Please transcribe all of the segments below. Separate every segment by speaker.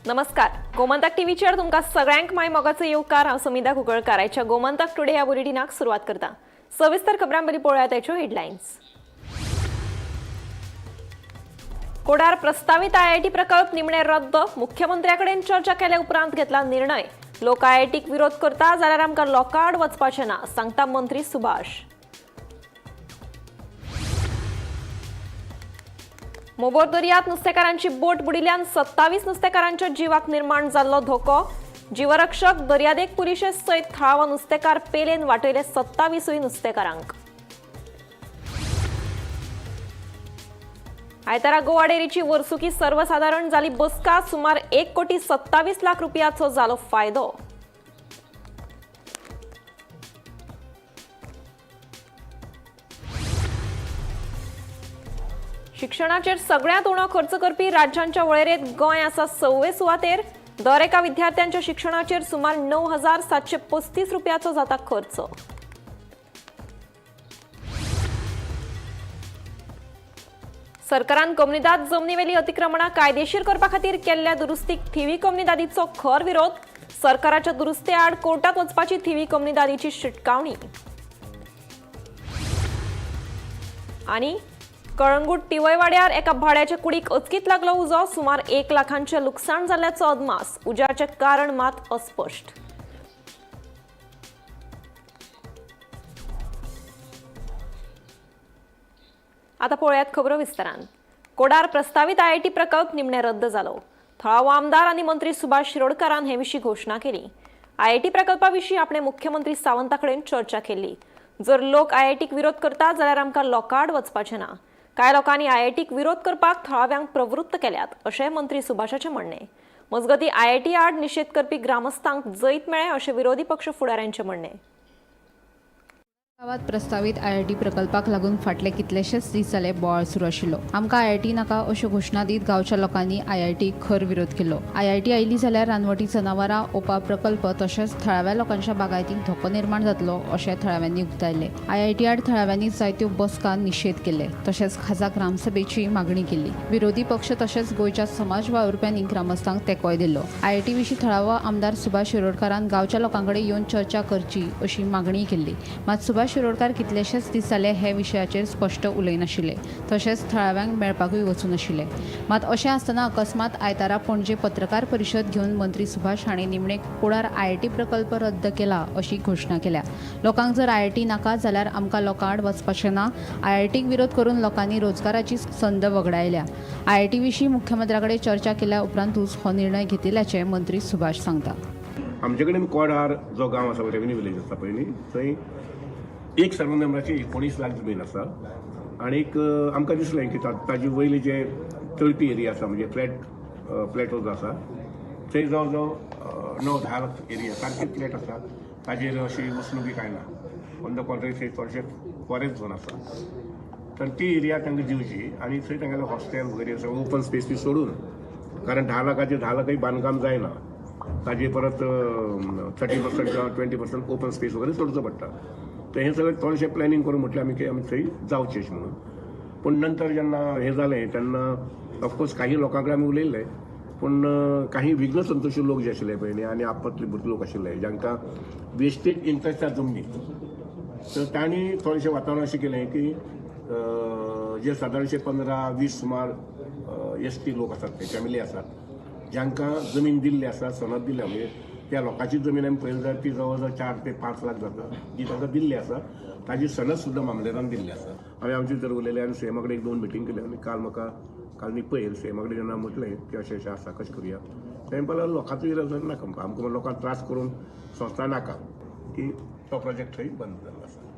Speaker 1: नमस्कार, गोमंतक टीव्हीचेर तुमकां सगळ्यांक माय मोगाचो येवकार. हांव समिता कुंकळकार. आयच्या गोमंतक टुडे ह्या बुलेटिनाक सुरवात करता. सविस्तर खबरां बरी पळोवया त्याच्यो हेडलायन्स. कोडार प्रस्तावित आयआयटी प्रकल्प निमणे रद्द. मुख्यमंत्र्याकडेन चर्चा केल्या उपरांत घेतला निर्णय. लोक आयआयटीक विरोध करता जाल्यार आमकां लोकांआड वचपाचें ना, सांगता मंत्री सुभाष. मोबोर दर्यांत नुस्तेकारांची बोट बुडिल्ल्यान 27 नुस्तेकारांच्या जिवाक निर्माण जाल्लो धोको. जीवरक्षक, दर्यादेग पुलिशे सयत थळावो नुस्तेकार पेलेन वाटयले 27 नुस्तेकारांक. आयतारा गोवा डेअरीची वर्सुकी सर्वसादारण जाली बसका. सुमार 1 कोटी 27 लाख रुपयाचो जालो फायदो. शिक्षणाचेर सगळ्यांत उणो खर्च करपी राज्यांच्या वळेरेंत गोंय आसा सव्वे सुवातेर. दर एका विद्यार्थ्यांच्या शिक्षणाचेर सुमार 9735 रुपयाचो जाता खर्च. सरकारान कोमुनिदाद जमनीवेली अतिक्रमणां कायदेशीर करपा खातीर केल्ल्या दुरुस्तीक थिवी कोमुनिदादीचो खर विरोध. सरकाराच्या दुरुस्ते आड कोर्टात वचपाची थिवी कोमुनिदादीची शिटकावणी. आनी कळंगूट टिवयवाड्यार एका भाड्याच्या कुडीक अचकीत लागलो उजो. सुमार 1 लाखांचें लुकसाण जाल्ल्याचो अदमास. उज्याचें कारण मात अस्पश्ट. आता पळोवयात खबरो विस्तारान. कोडार प्रस्तावित आयआयटी प्रकल्प निमणे रद्द जालो. थळावो आमदार आनी मंत्री सुभाष शिरोडकारान हे विशीं घोशणा केली. आयआयटी प्रकल्पा विशीं आपणे मुख्यमंत्री सावंता कडेन चर्चा केल्ली. जर लोक आयआयटीक विरोध करता जाल्यार आमकां लोकांआड वचपाचें ना. कांय लोकांनी आयआयटीक विरोध करपाक थळाव्यांक प्रवृत्त केल्यात, अशें मंत्री सुभाषाचें म्हणणें. मजगतीं, आयआयटी आड निशेध करपी ग्रामस्थांक जैत मेळ्ळें, अशें विरोधी पक्ष फुडाऱ्यांचें म्हणणें.
Speaker 2: गांवात प्रस्तावीत आयआयटी प्रकल्पाक लागून फाटले कितलेशेच दीस जाले बोवाळ सुरू आशिल्लो. आमकां आयआयटी नाका अश्यो घोशणा दीत गांवच्या लोकांनी आयआयटीक खर विरोध केलो. आयआयटी आयली जाल्यार रानवटी जनावरां, ओपा प्रकल्प तशेंच थळाव्या लोकांच्या बागायतीक धोको निर्माण जातलो, अशें थळाव्यांनी उक्तायलें. आयआयटी आड थळाव्यांनी जायत्यो बसका निशेध केले, तशेंच खासा ग्रामसभेची मागणी केली. विरोधी पक्ष तशेंच गोंयच्या समाज वावुरप्यांनी ग्रामस्थांक तेंकोय दिलो. आयआयटी विशीं थळावो आमदार सुभाष शिरोडकारान गांवच्या लोकां कडेन येवन चर्चा करची अशी मागणी केल्ली. मात सुभाष शिरोडकार कितलेशेच दीस जाले हे विशयाचेर स्पश्ट उलयनाशिल्ले, तशेंच थळाव्यांक मेळपाकूय वचूनाशिल्ले. मात अशें आसतना अकस्मात आयतारा पणजे पत्रकार परिशद घेवन मंत्री सुभाष हांणी निमणे कोडार आयआयटी प्रकल्प रद्द केला अशी घोशणा केल्या. लोकांक जर आयआयटी नाका जाल्यार आमकां लोकां आड वचपाचें ना. आयआयटीक विरोध करून लोकांनी रोजगाराची संद वगडायल्या. आयआयटी विशीं मुख्यमंत्र्या कडेन चर्चा केल्या उपरांतूच हो निर्णय घेतिल्ल्याचें मंत्री सुभाष सांगता.
Speaker 3: आमचे कडेन कोडार जो गांव आसा, रेवेन्यू विलेज आसा पळय न्ही, थंय एक सर्वे नंबराची 19 लाख जमीन आसा. आनीक आमकां दिसलें की ताजी वयली जे तळपी एरिया आसा, म्हणजे फ्लॅट जो आसा, थंय जवळ जवळ 9-10 लाख एरिया सारकी फ्लॅट आसा. ताजेर अशी वसणुकी कांय ना. ऑन the contrary, थंय चडशे फॉरेस्ट झोन आसा. तर ती एरिया तांकां दिवची आनी थंय तांगेलें हॉस्टेल वगैरे सगळें ओपन स्पेस ती सोडून, कारण 10 लाखाचेर 10 लाखय बांदकाम जायना. ताजे परत 30% किंवा 20% ओपन स्पेस वगैरे सोडचो पडटा. तर हें सगळें थोडेशें प्लॅनिंग करून म्हटलें आमी की आमी थंय जावचें अशें म्हणून. पूण नंतर जेन्ना हें जालें तेन्ना ऑफकोर्स काही लोकां कडेन आमी उलयल्ले, पूण काही विघ्न संतोशी लोक जे आशिल्ले पळय न्ही, आनी आपतली लोक आशिल्ले जांकां वेस्टेज इंट्रस्ट आसा जमनीत, तर तांणी थोडेशें वातावरण अशें केलें की जे सादारणशे 15-20 सुमार एस टी लोक आसात, ते फॅमिली आसात, जांकां जमीन दिल्ली आसा, सनद दिल्या, म्हणजे त्या लोकांची जमीन आमी पळयली जाल्यार ती जवळ जवळ 4 ते 5 लाख जाता, जी तांकां दिल्ली आसा. ताजी सनद सुद्दां मामलेदारान दिल्ली आसा. हांवें आमचे भितर उलयले आनी सीएमा कडेन 1-2 मिटींग केल्यो. आनी काल म्हाका काल न्ही पयर सीएमा कडेन जेन्ना म्हटलें की अशें अशें आसा, कशें करुया, तेणें म्हणलें लोकांचो विरोध नाका, आमकां आमकां लोकांक त्रास करून संस्था नाका, की तो प्रोजेक्ट थंय बंद जाल्लो आसा.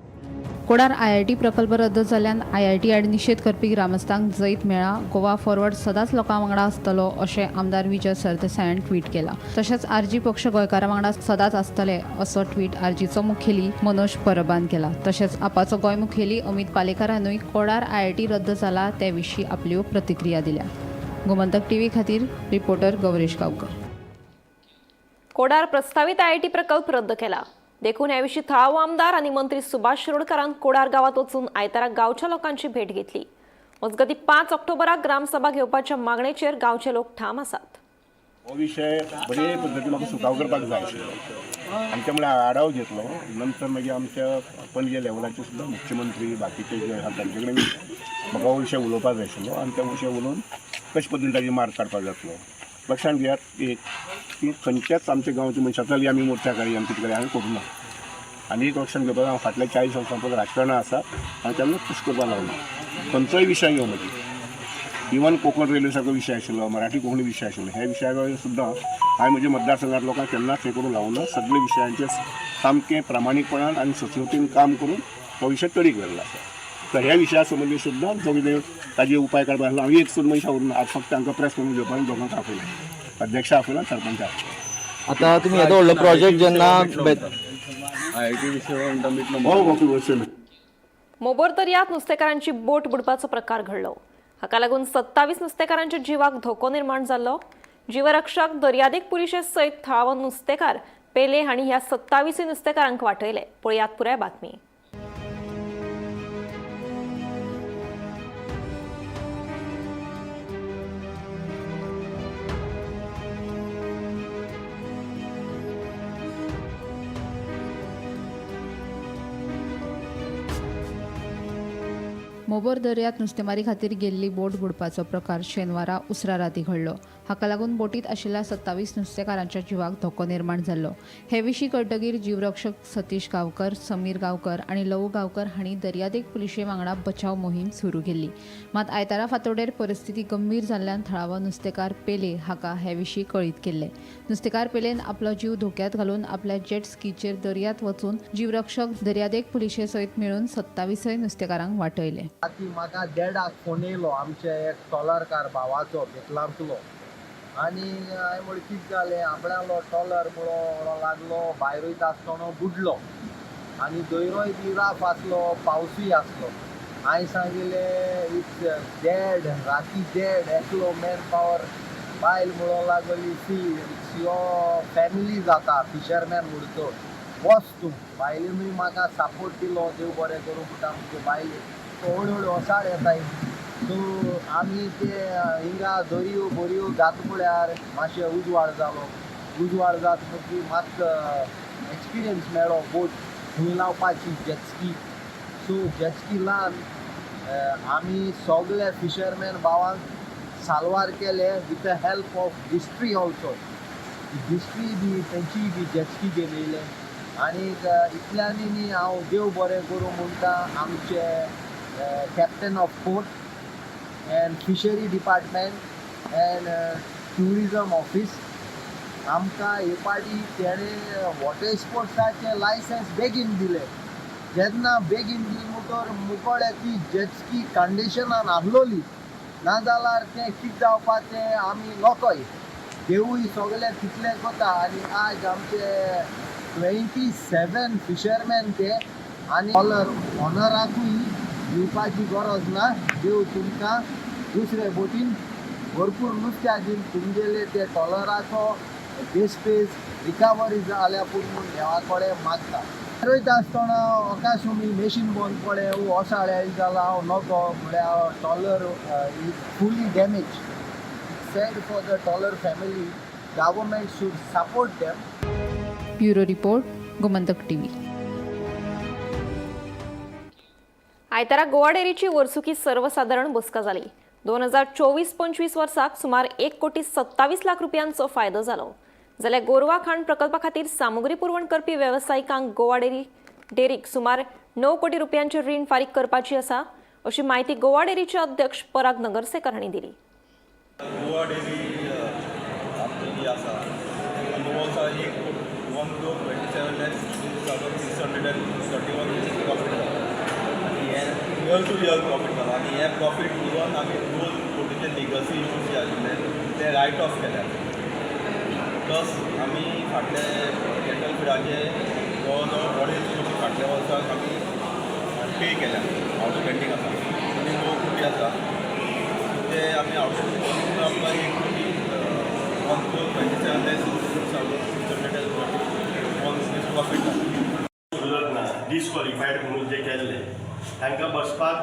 Speaker 2: कोडार आयआयटी प्रकल्प रद्द जाल्ल्यान आयआयटी आड निशेध करपी ग्रामस्थांक जैत मेळ्ळा. गोवा फॉरवर्ड सदांच लोकां वांगडा आसतलो, अशें आमदार विजय सरदेसायान ट्वीट केला. तशेंच आरजी पक्ष गोंयकारां वांगडा सदांच आसतले, असो ट्वीट आरजीचो मुखेली मनोज परबान केला. तशेंच आपाचो गोंय मुखेली अमित पालेकारानूय कोडार आयआयटी रद्द जाला ते विशीं आपल्यो प्रतिक्रिया दिल्या. गोमंतक टीव्ही खातीर रिपोर्टर गौरेश गांवकर.
Speaker 1: कोडार प्रस्तावित आयआयटी प्रकल्प रद्द केला देखून हे विशीं थळावो आमदार आनी मंत्री सुभाष शिरोडकारान कोडार गांवात वचून आयतारा गांवच्या लोकांची भेट घेतली. मजगतीं, 5 ऑक्टोबराक ग्रामसभा घेवपाच्या मागणेचेर गांवचे लोक ठाम आसात.
Speaker 3: हो विशय बरे पद्दतीन म्हाका सुटाव करपाक जाय आशिल्लो. आमच्या म्हळ्यार आडाव घेतलो. नंतर मागीर आमच्या पणजे लेवलाचेर सुद्दां मुख्यमंत्री, बाकीचे जे आहा तांचे कडेन म्हाका हो विशय उलोवपाक जाय आशिल्लो आनी त्या विशय उलोवन कशे पद्दतीन ताजी मार्ग काडपाक जातलो. लक्षांत घेयात एक की खंयच्याच आमच्या गांवच्या मनशां चली आमी मोर्चा काडली, आमी कितें हांवें करूंक ना. आनी एक लक्षांत घेवपाक, हांव फाटल्या 40 वर्सां पसून राजकारणां आसा आनी तेन्ना खूश करपाक लागना. खंयचोय विशय येवं, मागीर इवन कोंकण रेल्वे सारको विशय आशिल्लो, मराठी कोंकणी विशय आशिल्लो, ह्या विशया सुद्दां हांवें म्हज्या मतदारसंघात लोकांक केन्नाच हें करूंक लावना. सगळे विशयांचेर सामकें प्रामाणीकपणान आनी सचोटीन काम करून तो विशय तडीक व्हेल्लो आसा. तर ह्या विशया संबंदी सुद्दां जो कितें ताजे उपाय काडपाक आसलो, हांव एक सुद्दां मनशां उरना. आज फक्त तांकां प्रेस करून घेवपाक आनी दोगांक आपयलें, अध्यक्ष आपयला, सरपंच आपयला.
Speaker 4: आता तुम्ही येदो व्हडलो प्रोजेक्ट जेन्ना
Speaker 3: हो हो.
Speaker 1: मोबोर दर्यांत नुस्तेकारांची बोट बुडपाचो प्रकार घडलो. हाका लागून 27 नुस्तेकारांच्या जिवाक धोको निर्माण जाल्लो. जीवरक्षक, दर्यादेग पुलिशे सयत थळावो नुस्तेकार पेले हांणी ह्या 27 नुस्तेकारांक वाटयले. पळयात पुराय बातमी.
Speaker 2: मोबोर दर्यांत नुस्तेमारी खातीर गेल्ली बोट बुडपाचो प्रकार शेनवारा उसरा राती घडलो. हाका लागून बोटीत आशिल्ल्या 27 नुस्तेकारांच्या जिवाक धोको निर्माण जाल्लो. हे विशीं कळटकीर जीवरक्षक सतीश गांवकर, समीर गांवकर आनी लवू गांवकर हांणी दर्यादेग पुलिशे वांगडा बचाव मोहीम सुरू केल्ली. मात आयतारा फांतोडेर परिस्थिती गंभीर जाल्ल्यान थळावो नुस्तेकार पेले हाका हे विशीं कळीत केल्लें. नुस्तेकार पेलेन आपलो जीव धोक्यांत घालून आपल्या जेट स्कीचेर दर्यांत वचून जीवरक्षक, दर्यादेग पुलिशे सयत मेळून 27 नुस्तेकारांक वाटयले.
Speaker 5: राती म्हाका देडाक फोन येयलो आमचे एक ट्रॉलरकार भावाचो बेतलांतलो. आनी हांवें म्हणलें कितें जालें? आपणालो ट्रॉलर म्हणो लागलो भायर वयता आसतना बुडलो आनी दर्योय बी राफ आसलो, पावसूय आसलो. हांवें सांगिल्लें, it's देड राती देड, एकलो मॅन पावर. बायल म्हणूंक लागली, सी, it's your family जाता फिशरमॅन म्हणतो, वच तूं. बायलेनूय म्हाका सपोर्ट दिलो. देव बरें करूं पुता आमचे बायले. हळू हळू वसाड येताय. सो आमी ते हिंगा दर्यो बोरयो घात म्हळ्यार मातशें उजवाड जालो. उजवाड जात म्हणटकीर मातसो एक्सपिरियन्स मेळ्ळो बोट खंय लावपाची, जेटस्की. सो जेटस्की लावन आमी सगळे फिशरमॅन भावांक साल्वार केले with the help of district also. District बी तेंचीय बी जेटस्की घेवन येयले. आनीक इतल्यांनी न्ही, हांव देव बरें करूं म्हणटा आमचे captain of port and fishery department and tourism office. आमकां हे पाटी तेणें वॉटर स्पोर्ट्साचें लायसन्स बेगीन दिलें. जेन्ना बेगीन दिलें म्हणटर मुकोळे ती जेटस्की कंडिशनान आहलोली, नाजाल्यार तें कितें जावपाचें आमी नकळय. देवूय सगळें तितलें कोता. आनी आज आमचे 27 फिशरमॅन ते आनी ट्रॉलर ऑनराकूय दिवपाची गरज ना. देव तुमकां दुसरे बोटीन भरपूर नुस्त्या दिवन तुमगेले ते ट्रॉलराचो देस्पेज रिकवरी जाल्या पूण म्हूण देवा कडेन मागता. रोयता आसतना अकासुमी मेशीन बंद पडलें, ओसाळ जाला, हांव नको म्हळ्यार trawler is fully damage. Sad for the trawler family. Government should support them.
Speaker 2: Bureau report, Gomantak TV.
Speaker 1: आयतारा गोवा डेअरीची वर्सुकी सर्वसाधारण बसका जाली. 2024-25 वर्साक सुमार 1 कोटी 27 लाख रुपयांचो फायदो जालो. जाल्यार गोरवा खाण प्रकल्पा खातीर सामुग्री पुरवण करपी वेवसायिकांक गोवा डेअरीक सुमार 9 कोटी रुपयांचे रीण फारीक करपाची आसा, अशी म्हायती गोवा डेअरीचे अध्यक्ष पराग नगरसेकर हांणी दिली.
Speaker 6: गोवा डेअरी आमची जी आसा, अंदू वर्सा एक 1 crore 27 lakh 6,631 rupees profit जाला आनी हें इयर टू इयर प्रॉफीट जाला. आनी हें प्रॉफीट इवन आमी 2 कोटीचे लिगसी इश्यूज जे आशिल्ले ते रायट ऑफ केल्यात. प्लस आमी फाटले कॅटल फिडाचे जवळ जवळ 2.5 कोटी फाटल्या वर्साक आमी पे केल्या, आउटस्टँडींग आसा. आनी 9 कोटी आसा ते आमी आउटस्टँडींग. आमकां एक कोटी 1 crore 27 lakh 6,631 rupees profit जाता.
Speaker 7: उरत ना. डिस्क्वॉलिफायड म्हणून जे केल्ले तांकां बसपाक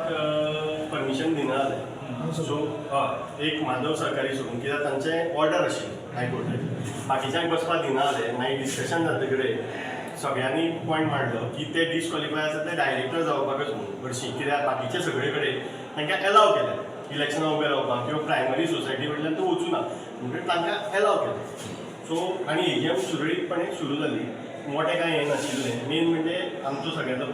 Speaker 7: परमिशन दिना जालें. सो हय, एक माधव सहकारी सोडून, कित्याक तांचें ऑर्डर आशिल्लें हायकोर्टाची, बाकीच्यांक बसपाक दिना जालें. मागीर डिस्कशन जातकीर सगळ्यांनी पॉयंट मांडलो की ते डिस्क्वॉलिफाय आसा ते डायरेक्टर जावपाकच म्हणून हरशीं, कित्याक बाकीचे सगळे कडेन तांकां एलाव केलें इलेक्शनाक उबे रावपाक किंवा प्रायमरी सोसायटी कडल्यान तो वचूना म्हणटकीर तांकां एलाव केलें. सो आनी एजीएम सुरळीतपणे सुरू जाली, मोठें कांय हें नाशिल्लें. मेन म्हणजे आमचो सगळ्यांचो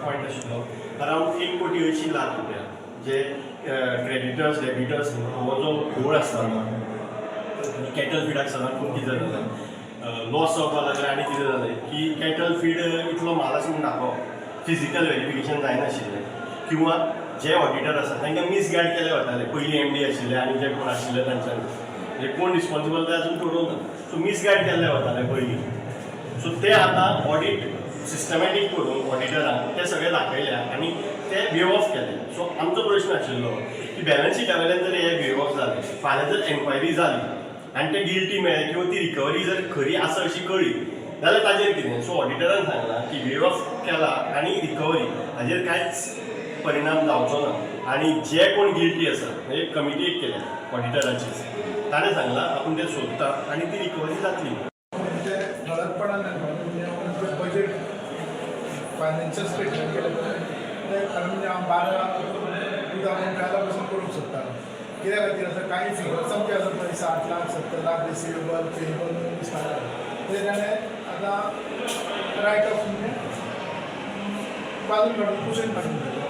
Speaker 7: पॉयंट आशिल्लो अरावंड 1 कोटी 80 लाख रुपया जे क्रेडिटर्स डेबिटर्स हो जो घोळ आसतालो आनी कॅटल फिडाक सदांच खूब कितें जातालें, लॉस जावपाक लागलें. आनी कितें जालें की कॅटल फीड इतलो म्हाल आसा म्हूण दाखोवप, फिजिकल वेरिफिकेशन जायनाशिल्लें किंवा जे ऑडिटर आसा तांकां मिसगायड केले वताले. पयलीं एमडी आशिल्ले आनी जे कोण आशिल्ले तांच्यानी, म्हणजे कोण रिस्पॉन्सिबल ते अजून करूंक ना, सो मिसगायड केल्ले वताले पयलीं. सो ते आतां ऑडीट सिस्टमॅटीक करून ऑडिटरान ते सगळे दाखयल्या आनी ते वेव ऑफ केले. सो आमचो प्रश्न आशिल्लो की बॅलन्स शिटा वयल्यान जर हे वेव ऑफ जाले, फाल्यां जर एन्क्वायरी जाली आनी ते गिल्टी मेळ्ळे किंवा ती रिकवरी जर खरी आसा अशी कळ्ळी जाल्यार ताजेर कितें? सो ऑडिटरान सांगलां की वेव ऑफ केला आनी रिकवरी हाजेर कांयच परिणाम जावचो ना आनी जे कोण गिल्टी आसा, म्हणजे कमिटी एक केल्या ऑडिटराचीच, ताणें सांगलां आपूण ते सोदता आनी ती रिकवरी जातली.
Speaker 8: म्हणजे ठळकपणान म्हणजे बजेट फायनान्शियल स्टेटमेंट केलें तें खरें म्हणजे हांव 12, 2012 पासून करूंक सोदतालो. कित्या खातीर आसा, कांय फिगर्स आमचे आसा पळय, 60 लाख, 70 लाख रिसिवेबल पेएबल म्हणून दिसताले, ते ताणें आतां रायट ऑफ, म्हणजे बाजून काडून, कुशीन काडून दिलें.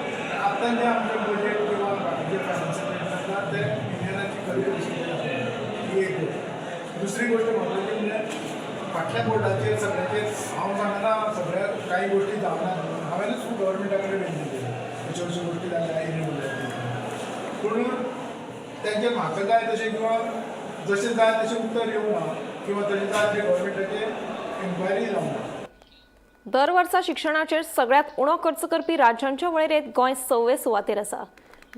Speaker 8: आतां जें आमचें बजेट किंवा बाकीचे फायनान्शियल स्टेटमेंट आसा ते इंडियनाची खरी परिस्थिती आसा, ही एक गोश्ट. दुसरी गोश्ट म्हत्वाची म्हणजे फाटल्या बोर्डाचेर सगळ्याचेर, हांव सांगना सगळ्या, कांय गोश्टी जावना म्हणून. हांवेंनूच खूब गव्हर्मेंटा कडेन विनंती केली, अश्यो अश्यो गोश्टी जाल्या इरेगुलर, पूण तेंचेर म्हाका जाय तशें किंवा जशें जाय तशें उत्तर येवना किंवा तशें जाय तशें गव्हर्मेंटाचेर एन्क्वायरी जावना.
Speaker 1: दर वर्सा शिक्षणाचेर सगळ्यात उणो खर्च करपी राज्यांच्या वळेरेंत गोंय सव्वे सुवातेर आसा.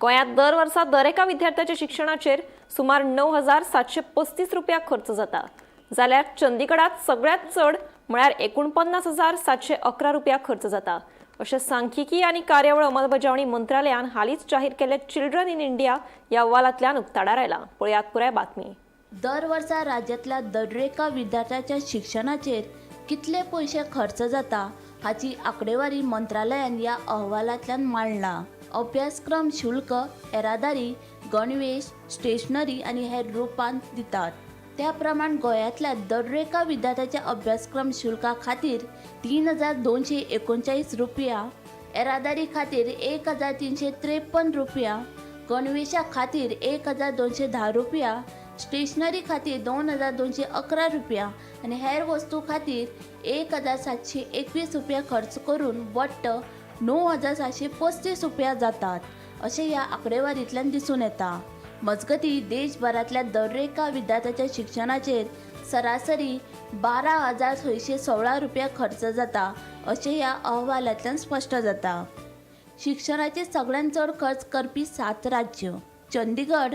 Speaker 1: गोंयांत दर वर्सा दरेका विद्यार्थ्याच्या शिक्षणाचेर सुमार 9735 रुपया खर्च जाता, जाल्यार चंदीगडात सगळ्यात चड म्हळ्यार 49,711 रुपया खर्च जाता, अशें सांख्यिकी आनी कार्यावळ अंमलबजावणी मंत्रालयान हालींच जाहीर केल्ले चिल्ड्रन इन इंडिया ह्या अहवालांतल्यान उक्ताडार आयलां. पळयात पुराय बातमी.
Speaker 9: दर वर्सा राज्यांतल्या दरेका विद्यार्थ्याच्या शिक्षणाचेर कितले पयशे खर्च जाता हाची आंकडेवारी मंत्रालयान ह्या अहवालांतल्यान मांडला. अभ्यासक्रम शुल्क, येरादारी, गणवेश, स्टेशनरी आनी हेर रुपांत दितात. त्या प्रमाण गोंयांतल्या दरेका विद्यार्थ्याच्या अभ्यासक्रम शुल्का खातीर 3239 रुपया, येरादारी खातीर 1353 रुपया, गणवेशा खातीर 1210 रुपया, स्टेशनरी खातीर 2211 रुपया आनी हेर वस्तू खातीर 1721 रुपया खर्च करून वट्ट 9735 रुपया जातात अशें ह्या आंकडेवारींतल्यान दिसून येता. मजगतीं, देशभरांतल्या दरेका विद्यार्थ्याच्या शिक्षणाचेर सरासरी 12,616 रुपया खर्च जाता अशें ह्या अहवालांतल्यान स्पश्ट जाता. शिक्षणाचेर सगळ्यांत चड खर्च करपी सात राज्य: चंदीगड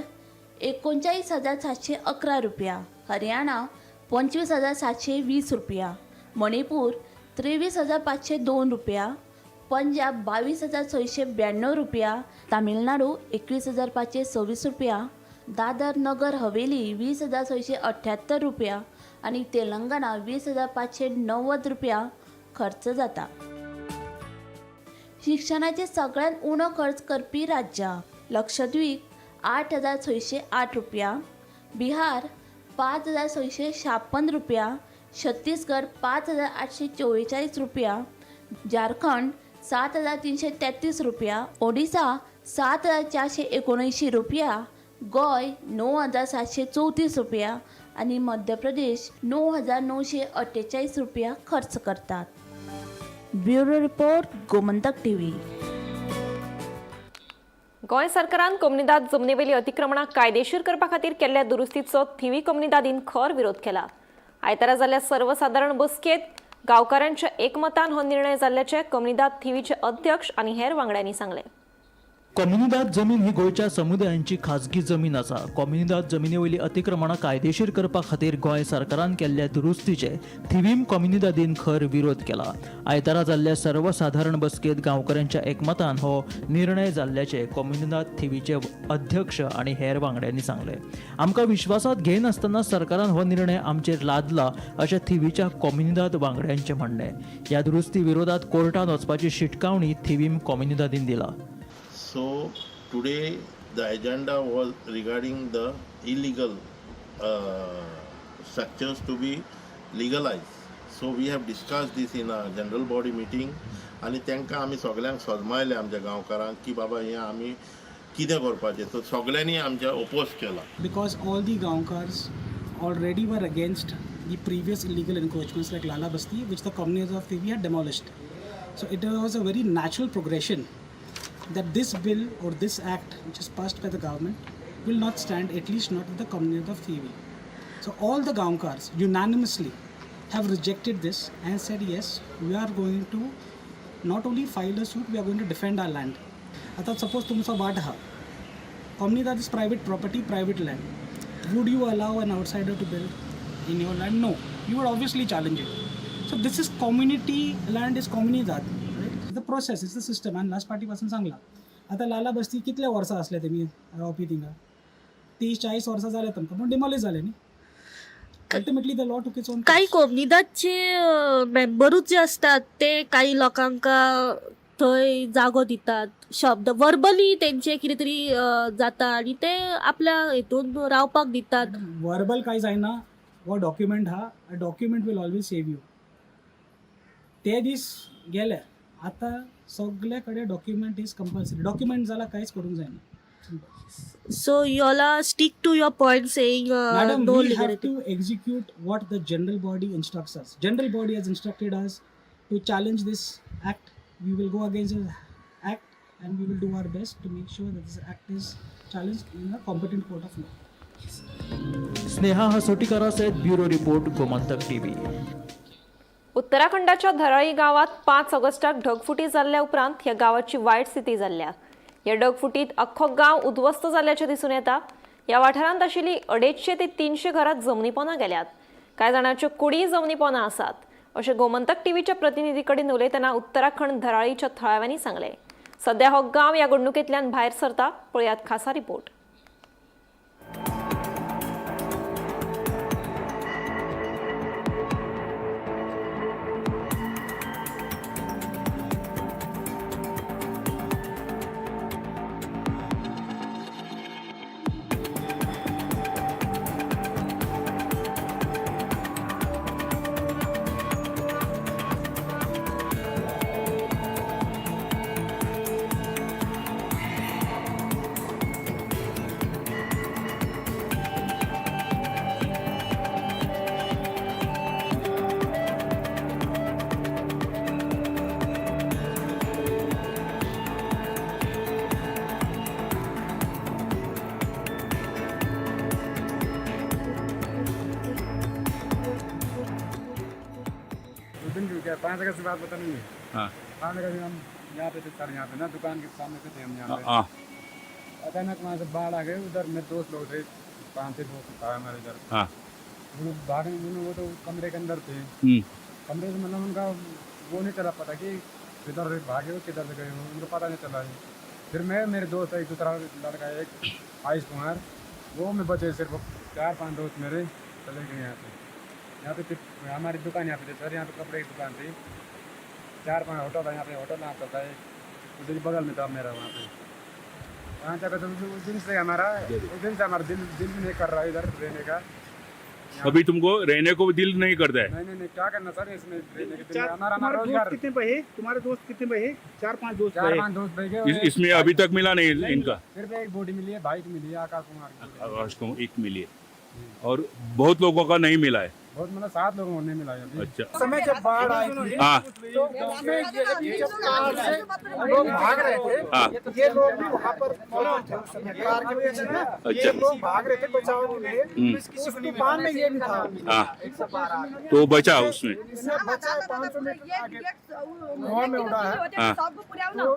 Speaker 9: 39,711 रुपया, हरियाणा 25,720 रुपया, मणिपूर 23,502 रुपया, पंजाब 22,692 रुपया, तामिळनाडू 21,526 रुपया, दादर नगर हवेली 20,678 रुपया आनी तेलंगणा 20,590 रुपया खर्च जाता. शिक्षणाचेर सगळ्यांत उणो खर्च करपी राज्यां: लक्षद्वीप 8608 रुपया, बिहार 5656 रुपया, छत्तीसगड 5844 रुपया, झारखंड 7333 रुपया, ओडिसा 7479 रुपया, गोंय 9734 रुपया आनी मध्य प्रदेश 9948 रुपया खर्च करतात. Bureau report, Gomantak TV.
Speaker 1: Goa सरकारान कोमनिदाद जमनीवेली अतिक्रमणां कायदेशीर करपा खातीर केल्ल्या दुरुस्तीचो थिवी कोमनिदादीन खर विरोध केला. आयतारा जाल्ल्या सर्वसादारण बसकेंत गांवकारांच्या एकमतान हो निर्णय जाल्ल्याचें कोमनिदाद थिवीचे अध्यक्ष आनी हेर वांगड्यांनी सांगलें.
Speaker 10: कोमुनिदाद जमीन ही गोंयच्या समुदायांची खाजगी जमीन आसा. कोमुनिदाद जमिनी वयली अतिक्रमणां कायदेशीर करपा खातीर गोंय सरकारान केल्ल्या दुरुस्तीचे थिवीम कोमुनिदादीन खर विरोध केला. आयतारा जाल्ल्या सर्वसाधारण बसकेंत गांवकऱ्यांच्या एकमतान हो निर्णय जाल्ल्याचे कोमुनिदाद थिवीचे अध्यक्ष आनी हेर वांगड्यांनी सांगलें. आमकां विश्वासात घेयनासतना सरकारान हो निर्णय आमचेर लादला अशें थिवीच्या कोमुनिदाद वांगड्यांचें म्हणणें. ह्या दुरुस्ती विरोधात कोर्टात वचपाची शिटकावणी थिवीम कोमुनिदादीन दिला.
Speaker 11: So today the agenda was regarding the illegal structures to be legalized. So we have discussed this in a general body meeting आनी तांकां आमी सगल्यांक सजमायलें आमच्या गांवकारांक की बाबा हें आमी कितें करपाचें, तर सगल्यांनी आमच्या ओपोज केला.
Speaker 12: Because all the Gaonkars already were against the previous illegal encroachments like Lala Basti, which the communists of Thivi had demolished. So it was a very natural progression that this bill or this act, which is passed by the government, will not stand, at least not with the community of Thivi. So all the Gaonkars unanimously have rejected this and said, yes, we are going to not only file a suit, we are going to defend our land. आता suppose तुमचो वाट आहा, Comunidad is private property, private land. Would you allow an outsider to build in your land? No. You would obviously challenge it. So this is community land is Comunidad. Right? The process is the system. And last party पासून सांगला. आता लाला बस्ती कितले वर्सां असले तेमी रावपी थिंगा, 30-40 वर्सां जाले तांकां, पूण डिमॉलिश जाले न्ही. Ultimately the law took its own.
Speaker 13: काही कोमुनिदादचे मेंबरूच जे असतात ते काही लोकांक थंय जागो दितात, शब्द वर्बली तेंचे कितें तरी जाता आनी ते आपल्या हितून रावपाक दितात.
Speaker 12: वर्बल काय जायना, हो डॉक्युमेंट हा, document will always save you. ते दीस गेले, आतां सगळे कडेन डॉक्युमेंट is compulsory. Document जाल्यार कांयच करूंक जायना.
Speaker 13: So you all stick to your point saying
Speaker 12: Madam,
Speaker 13: no
Speaker 12: we have
Speaker 13: legality.
Speaker 12: to execute what the general body instructs us. General body has instructed us to challenge this act. We will go against this act and we will do our best to make sure that this act is challenged in a competent court of law.
Speaker 10: Sneha हसोटीकरासयत bureau report, Gomantak TV.
Speaker 1: उत्तराखंडाच्या धराळी गावात 5 ऑगस्टाक ढगफुटी जाल्ल्या उपरांत ह्या गावाची वायट स्थिती जाल्ल्या. ह्या ढगफुटीत अख्खो गांव उद्ध्वस्त जाल्ल्याचें दिसून येता. ह्या वाठारांत आशिल्ली 250 ते 300 घरां जमनीपोना गेल्यात. कांय जाणांच्यो कुडीय जमनीपोना आसात अशें गोमंतक टीव्हीच्या प्रतिनिधी कडेन उलयतना उत्तराखंड धराळीच्या थळाव्यांनी सांगलें. सध्या हो गांव ह्या घडणुकेंतल्यान भायर सरता. पळयात खासा रिपोर्ट.
Speaker 8: क्या 5 अगस्त की बात पता नहीं है।
Speaker 14: हाँ।
Speaker 8: 5 अगस्त हम यहाँ पे थे सर, यहाँ पे ना दुकान के सामने से थे हम यहाँ पे।
Speaker 14: हाँ।
Speaker 8: अचानक वहाँ से बाढ़ आ गई। उधर मेरे दोस्त लोग थे, 5-6 दोस्त था हमारे इधर।
Speaker 14: हाँ।
Speaker 8: वो भागने वो तो कमरे के अंदर थे। कमरे से मतलब उनका वो नहीं चला पता कि किधर से भागे हो किधर से गए हो, उनको पता नहीं चला। फिर मैं मेरे दोस्त एक दूसरा लड़का एक आयुष कुमार, वो मैं बचे, सिर्फ 4-5 दोस्त मेरे चले गए यहाँ से। यहाँ पे हमारी दुकान यहाँ पे थी सर, यहाँ पे कपड़े की दुकान थी, 4-5 होटल था यहाँ पे, होटल नाम था एक, उसी के बगल में था मेरा वहाँ पे। वहाँ जाकर तो उस दिन से हमारा दिल दिल भी नहीं कर रहा इधर रहने का।
Speaker 14: अभी तुमको रहने को दिल नहीं करता है?
Speaker 8: नहीं नहीं नहीं, क्या करना सर इसमें रहने के दिल, हमारा रोजगार।
Speaker 15: कितने बहे तुम्हारे दोस्त, कितने बहे? 4-5 दोस्त।
Speaker 8: 4-5 दोस्त बह गए।
Speaker 14: इसमें अभी तक मिला नहीं इनका?
Speaker 8: सिर्फ एक बॉडी मिली है, भाई की मिली है, आकाश कुमार की।
Speaker 14: आकाश को एक मिली है। और बहुत लोगों का नहीं मिला है।
Speaker 8: बहुत मतलब 7 लोगों को नहीं मिला है अभी।
Speaker 14: अच्छा।
Speaker 8: समय जब बाढ़ आई थी,
Speaker 14: हाँ।
Speaker 8: तो उसमें ये जब कार से लोग भाग रहे थे, ये लोग भी वहाँ पर मौजूद थे उस समय कार के पीछे ना। ये लोग भाग रहे थे बचाव के लिए, उस तूफान में ये भी था।
Speaker 14: हाँ, तो बचा उसमें।
Speaker 8: इसमें बचा 500 मीटर आगे हवा में उड़ा है।
Speaker 14: हाँ।
Speaker 8: तो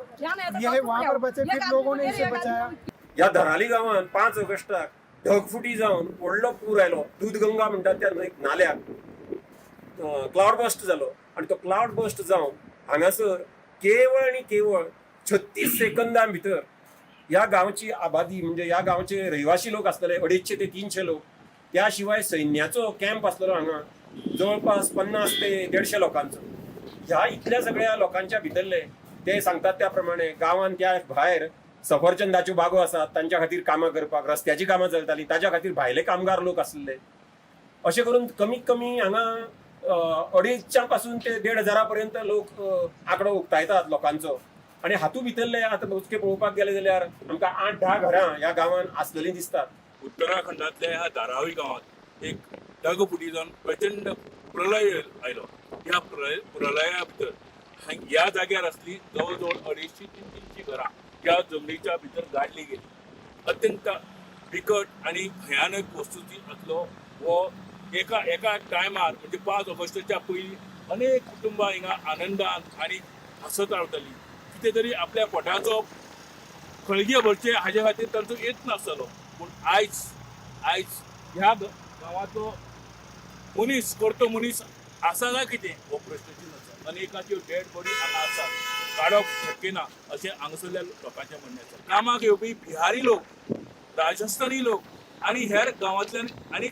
Speaker 8: ये वहाँ पर बचे, फिर लोगों ने इसे बचाया।
Speaker 7: ह्या धराली गांवांत 5 ऑगस्टाक ढगफुटी जावन व्हडलो पूर आयलो। दूधगंगा म्हणटात त्या नाल्याक क्लावड बस्ट जालो आनी तो क्लावड बस्ट जावन हांगासर केवळ आनी केवळ 36 सेकंदां भितर ह्या गांवची आबादी म्हणजे ह्या गांवचे रहिवासी लोक आसतले 250 ते 300 लोक, त्या शिवाय सैन्याचो कॅम्प आसलेलो हांगा जवळपास 50 ते 150 लोकांचो। ह्या इतल्या सगळ्या लोकांच्या भितरले ते सांगतात त्या प्रमाणे गांवांत त्या भायर सफरचंदाच्यो बागो आसात तांच्या खातीर कामां करपाक रस्त्याची कामां चलतालीं, ताच्या खातीर भायले कामगार लोक आसले। अशें करून कमीत कमी हांगा 250 पासून ते 1500 पर्यंत लोक आंकडो उक्तायतात लोकांचो। आनी हातूंत भितरले आतां मोजके पळोवपाक गेले जाल्यार आमकां 8-10 घरां ह्या गांवांत आसलेलीं दिसतात।
Speaker 14: उत्तराखंडातल्या ह्या धारावी गांवात एक ढगफुटी जावन प्रचंड प्रलय आयलो। ह्या प्रलया भितर ह्या जाग्यार आसली जवळ जवळ 250 ते 300 घरां ह्या जमनीच्या भितर गाडली गेली। अत्यंत बिकट आणि भयानक वस्तुस्थिती आसलो हो एका एका टायमार म्हणजे 5 ऑगस्टाच्या पयलीं अनेक कुटुंबां हिंगा आनंदान आनी हांसत रावतालीं। कितें तरी आपल्या पोटाचो खळगे भरचे हाजे खातीर तांचो यत्न आसतालो, पूण आयज आयज ह्या गांवांतलो मनीस करतो मनीस आसा काय कितें हो प्रश्नचिन्ह आसा। अनेकाच्यो डेड बॉडी हांगा आसात, काडप शक्य ना अशें हांगासरल्या लोकांचें म्हणणें आसा। कामाक येवपी बिहारी लोक, राजस्थानी लोक आनी हेर गांवांतल्यान आनी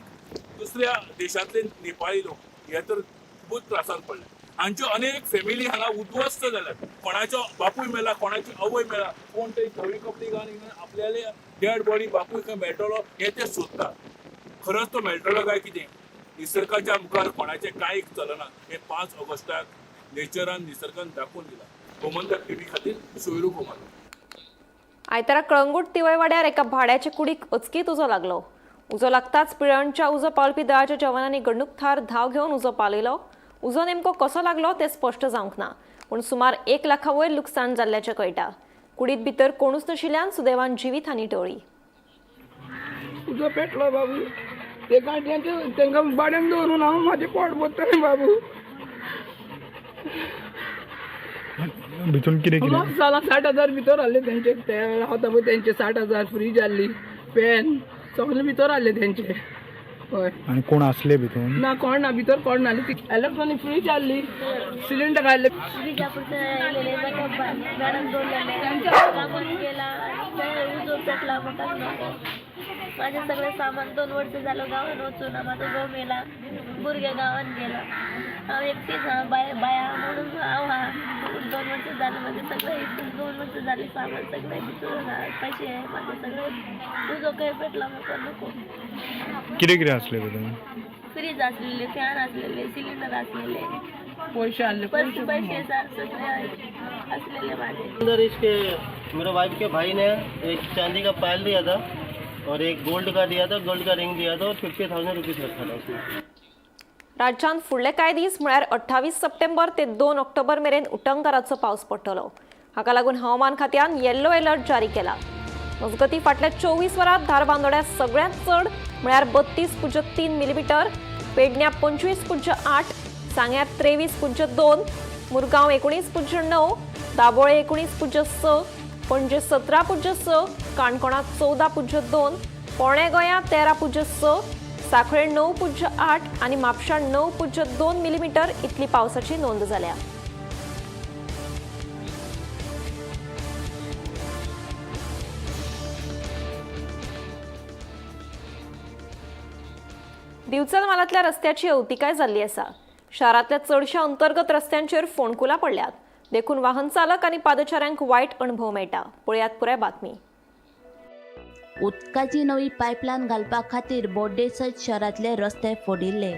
Speaker 14: दुसऱ्या देशांतले नेपाळी लोक हे तर खूबच त्रासान पडले। हांच्यो अनेक फॅमिली हांगा उद्ध्वस्त जाल्यात। कोणाचो बापूय मेला, कोणाची आवय मेला, कोण तरी धवी कपडे घालून आपल्याले डेड बॉडी बापूय खंय मेळटलो हे ते सोदतात। खरोच तो मेळटलो काय कितें, निसर्गाच्या मुखार कोणाचें कांय चलना हे 5 ऑगस्टाक नेचरान निसर्गान दाखोवन दिलां। गोमंतक टीव्ही खातीर सोयरू कुमार।
Speaker 1: आयतारा कळंगूट तिवयवाड्यार एका भाड्याचे कुडीक अचकीत उजो लागलो। उजो लागताच पिळर्णच्या उजो पावलपी दळाच्या जवानांनी घडणूक थळार धांव घेवन उजो पालयलो। उजो नेमको कसो लागलो तें स्पश्ट जावंक ना, पूण सुमार 1 लाखा वयर लुकसाण जाल्ल्याचें कळटा। कुडीत भितर कोणूच नाशिल्ल्यान सुदैवान जिवीत हानी टळ्ळी।
Speaker 16: उजो पेटलो बाबू, ते गाडयांचे तांकां भाड्यान दवरून हांव म्हाजें पोट भरतलें बाबू।
Speaker 8: भितून कितें कितें
Speaker 16: जाला, 60,000 भितर आहले तेंचे, ते रावता पळय तेंचे 60,000, फ्रीज आहली, फॅन सगळे भितर आहले तेंचे। हय।
Speaker 8: आनी कोण आसले भितून?
Speaker 16: ना, कोण ना भितर, कोण ना। इलेक्ट्रॉनिक फ्रीज आहली, सिलिंडर आहले।
Speaker 9: माझे सगळे सामान 2 वर्ष झालं गावान वचून, माझो घोव मेला, भुरगे गावान गेला, हांव एकटीच हा बाय बाया म्हणून हांव हा। 2 वर्ष झालं माझे सगळे 2 वर्ष झाले सामान सगळे भितर हा, पैसे माझे सगळे उजो खंय पेटला म्हाका नको।
Speaker 8: कितें कितें आसलें भितून?
Speaker 9: फ्रीज आसलेले, फॅन आसलेले, सिलिंडर आसलेले,
Speaker 16: पैसे आसले,
Speaker 9: पैसे सगळे आसलेले माझे।
Speaker 17: अंदर इसके मेरे वाइफ के भाई ने एक चांदी का पायल दिया था और एक गोल्ड का दिया था, गोल्ड का रिंग दिया था और 50,000 रुपीज़ रखा था उसमें।
Speaker 1: राज्यांत फुडले कांय दीस म्हळ्यार 28 सप्टेंबर ते 2 ऑक्टोबर मेरेन उटंगाराचो पावस पडटलो। हाका लागून हवामान खात्यान येल्लो अलर्ट जारी केला। मजगतीं फाटल्या 24 वरांत धारबांदोड्या सगळ्यांत चड म्हळ्यार 32.3 मिलीमिटर, पेडण्या 25.8, सांग्यार 23.2, मुरगांव 19.9, दाबोळे 19.6, पणजे 17.6, काणकोणांत 14.2, पोणे गोंया 13.6, साखळे 9.8 आनी म्हापशां 9.2 मिलीमिटर इतली पावसाची नोंद जाल्या। दिवचल म्हालांतल्या रस्त्याची अवतिकाय जाल्ली आसा। शारांतल्या चडश्या अंतर्गत रस्त्यांचेर फोंडकुलां पडल्यात, देखून वाहन चालक आनी पादचाऱ्यांक वायट अणभव मेळटा। पळयात पुराय बातमी।
Speaker 9: उदकाची नवी पायपलायन घालपा खातीर बोड्डे सयत शहरांतले रस्ते फोडिल्ले।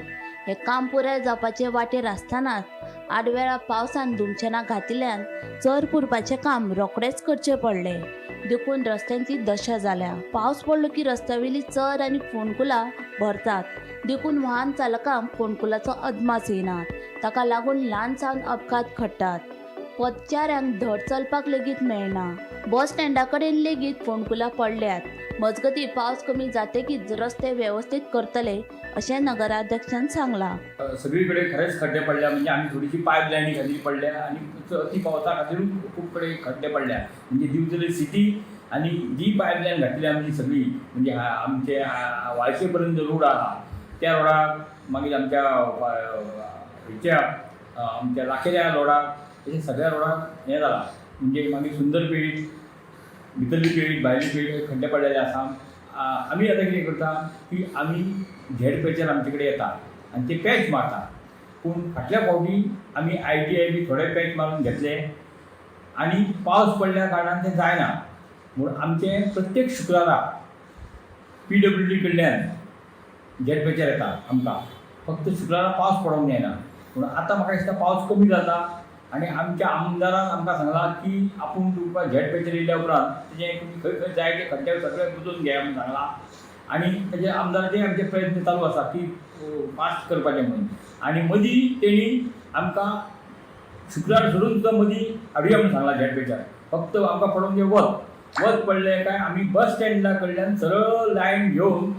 Speaker 9: हे काम पुराय जावपाचे वाटेर आसतनाच आडवेळा पावसान धुमशेणां घातिल्ल्यान चर पुरपाचें काम रोखडेंच करचें पडलें। देखून रस्त्यांची दशा जाल्या. पावस पडलो की रस्त्यावेली चर आनी फोंडकुलां भरतात, देखून वाहन चालकांक फोंडकुलाचो अदमास येना. ताका लागून ल्हान सान अपघात घडटात. पदचाऱ्यांक धड चलपाक लेगीत मेळना. बस स्टँडा कडेन लेगीत फोंडकुलां पडल्यात. मजगतीं पावस कमी जातकीच रस्ते वेवस्थीत करतले अशें नगराध्यक्षान सांगलां.
Speaker 18: सगळीकडे खरेंच खड्डे पडल्या, म्हणजे आमी थोडीशी पायप लायनी खातीर पडल्या आनी अती पावसा खातीर खूब कडेन खड्डे पडल्या. म्हणजे दिवचले सिटी आनी जी पायपलायन घातली आमची सगळी, म्हणजे आमचे वाळशे पर्यंत रोड आहा त्या रोडाक, मागीर आमच्या हेच्या आमच्या लाखेल्या रोडाक, अशे सगळ्या रोडाक हें जालां. म्हणजे मागीर सुंदर पेठ, भितरली पेठ, भायली पेठ खड्डे पडलेले आसा. आमी आतां कितें करता की आमी झेड पॅचर आमचे कडेन येता आनी ते पॅच मारता. पूण फाटल्या फावटी आमी ITI बी थोडे पॅच मारून घेतले आनी पावस पडल्या कारणान तें जायना. म्हूण आमचें प्रत्येक शुक्रारा PWD कडल्यान झेड पॅचर येता आमकां. फक्त शुक्रारा पावस पडोंक जायना. पूण आतां म्हाका दिसता पावस कमी जाता आनी आमच्या आमदारान आमकां सांगलां की आपूण तुमकां झेड पॅचर येयल्या उपरांत तेजें तुमी खंय खंय जाय ते खड्डे सगळे बुजोवन घेया म्हूण सांगलां. आनी तेजे आमदाराचे आमचे प्रयत्न चालू आसा की फास्ट करपाचें म्हणून. आनी मदीं तेणी आमकां शुक्रार सोडून सुद्दां मदीं हाडुया म्हूण सांगलां झेड पॅचर. फक्त आमकां पडोवंक जाय वत. वत पडलें काय आमी बस स्टँडा कडल्यान सरळ लायन घेवन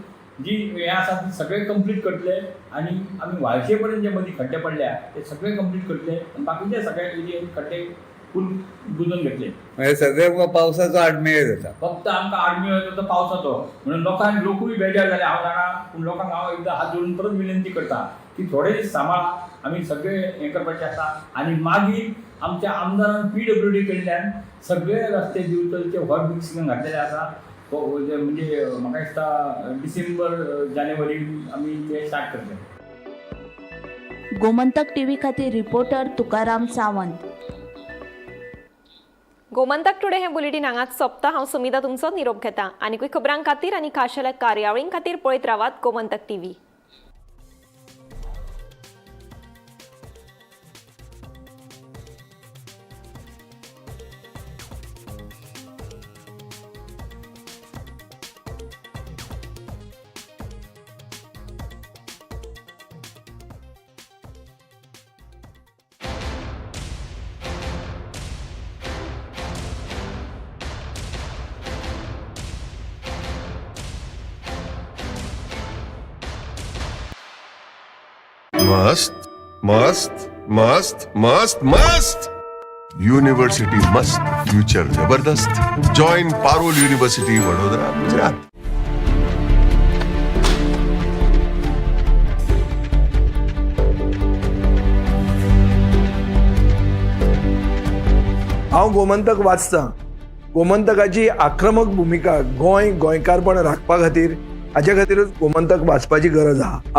Speaker 18: जी हें आसा ती सगळें कंप्लीट करतले आनी आमी वाळशे पर्यंत जे मदीं खड्डे पडल्या ते सगळे कंप्लीट करतले आनी बाकीचे सगळे एरियेन खड्डे फूल बुजोवन घेतले.
Speaker 19: म्हणजे सगळे पावसाचो आडमेळ जाता.
Speaker 18: फक्त आमकां आडमेळ येता तो पावसाचो. म्हणून लोकांक लोकूय बेजार जाले हांव जाणा. पूण लोकांक हांव एकदां हात जोडून परत विनंती करता की थोडे दीस सांबाळा, आमी सगळे हें करपाचें आसा. आनी मागीर आमच्या आमदारान PWD कडल्यान सगळे रस्ते दिवचलचे हॉट मिक्सिंगाक घातलेले आसा. म्हणजे म्हाका दिसता डिसेंबर जानेवारी आमी ते स्टार्ट करतले.
Speaker 9: गोमंतक टीव्ही खातीर रिपोर्टर तुकाराम सावंत.
Speaker 1: गोमंतक टुडे हें बुलेटीन हांगाच सोंपता. हांव सुमिता तुमचो निरोप घेता. आनीकूय खबरां खातीर आनी खाशेल्या कार्यावळीं खातीर पळयत रावात गोमंतक टीव्ही.
Speaker 20: मस्त मस्त मस्त मस्त मस्त यूनिवर्सिटी मस्त, फ्यूचर जबरदस्त. Join Parul university, Vadodara, Gujarat.
Speaker 8: हांव गोमंतक वाचतां. गोमंतकाची आक्रमक भुमिका गोंय गोंयकारपण राखपा खातीर, हाजे खातीरूच गोमंतक वाचपाची गरज आहा. हांव